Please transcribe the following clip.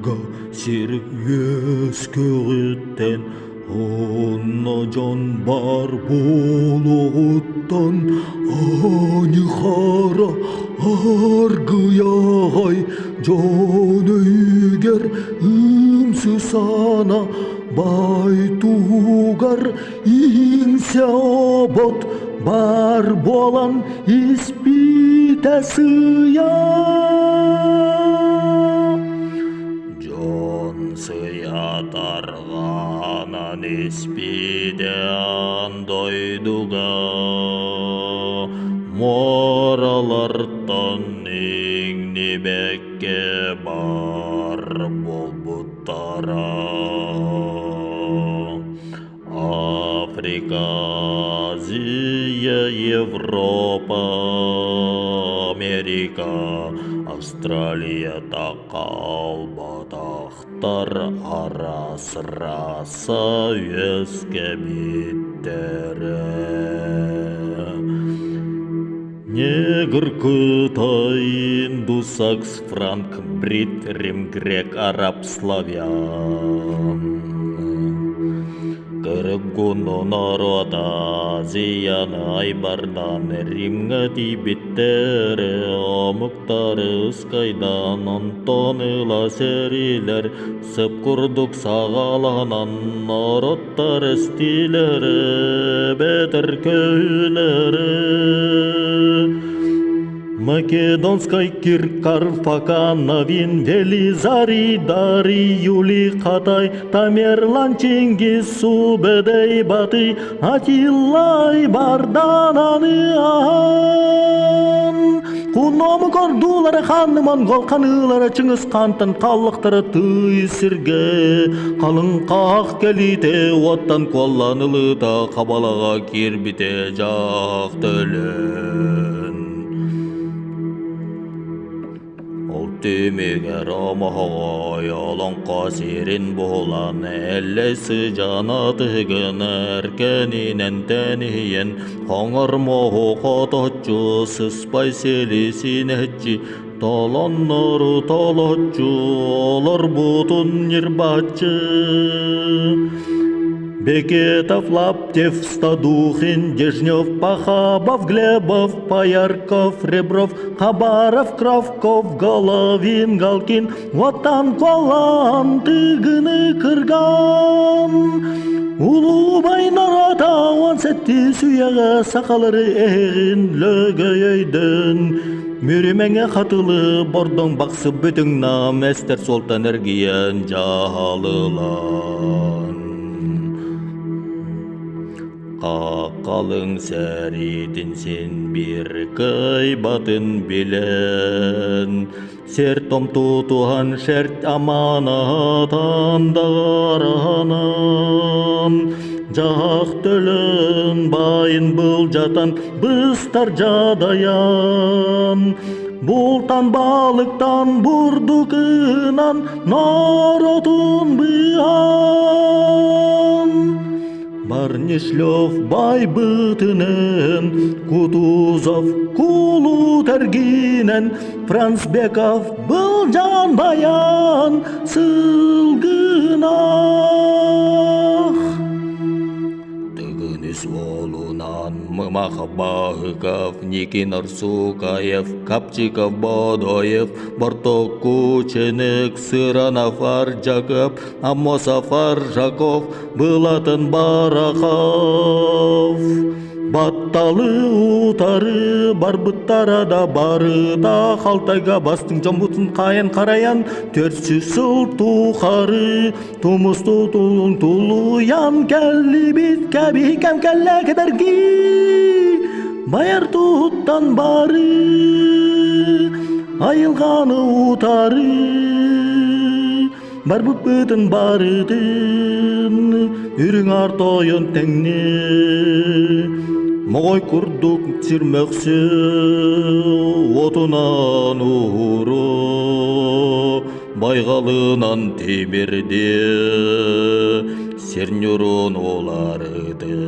Былырга сир үөскүөҕүттэн онно дьон бар буолуоҕуттан аньыхара аргыйаҕай дьон өйүгэр ымсы сана бай туһугар иҥсэ обот бар буолан испитэ сыйа. Дьон сыйа тарҕанан испитэ аан дойдуга муоралартан иҥнибэккэ бар буолбуттара. Африка, Азия, Европа, Америка, Австралия хаалбатахтар араас раса үөскэбиттэрэ. Негр, Кытай, индус, сакс, франк, брит, рим, грек, араб, славян. Кыргуну норуота Азияны айбардаан Римҥэ тиийбиттэрэ, омуктары ыскайдаан, онтон ыла сэриилэр сып курдук саҕаланан норуоттар эстиилэрэ, бэтэр көһүүлэрэ. Македонскай Кир, Карфакановин, Велизарий, Дарий, Юлий, Хатай, Тамерлан, Чингис, Субэдэй, Батый, Атиллай, Бардан, Аныахан. Кунному кордуулара ханны монгол ханыылара Чыңыс хантан қаллықтары тый сирге қалың қақ кэлиите уоттан куолланылыыта хабалаҕа киирбите дьаах төлөн. Ол түмүгэр омоһоҕой олоҥхо сирин буолан эллэй сыдьаана тыгын эркэнинэн тэнийэн хоҥор муоһу хоточчу сыспай сили синэччи толоннору толоччу олорбутун ньырбаччы Бекетов, Лаптев, Стадухин, Дежнев, Пахабов, Глебов, Поярков, Ребров, Хабаров, Кравков, Головин, Галкин, Оттан Колан, Тыгыны Кырган. Улуубай норуота 17 үйэҕэ сахалары эһэҕин лөгөйөйдөн, Мүрүмэҥэ хатылы бордоҥ бахсы бүтүҥ нам эстэр суолтан эргийэн дьаһалылан. Хаххалыҥ сэриитин син биир кыайбатын билэн, сир томтутуһан шэрт аманатан даҕараһанан, дьаһах төлөн байын былдьатан быстар дьадайан, бултан балыктан бурдукынан норуотун быыһаан. Барнишлев байбытынын, Кутузов кулут эргинэн, Францбеков былдьаан баян сылгынах. Тыгын суолунан Мымах Баһыков, Никин Арсукаев, Капчиков Бодоев, Борток Кученик, Сыранов Аржаков, Аммосов Аржаков, Былатын Барахов. Батталы утары барбыттара да барыта халтайга бастың жомбутун кайын караян 400 сыл тухары тумусту тулун тулуян кэллибит кэбикэм кэллэ кэдэрги байар туһуттан бары айылҕаны утары барбыппытын барытын үрүҥ аар тойон тэҥни моҕой курдук сир мөхсү уотунан ууру байҕалынан тимирди сир ньурун уларыты.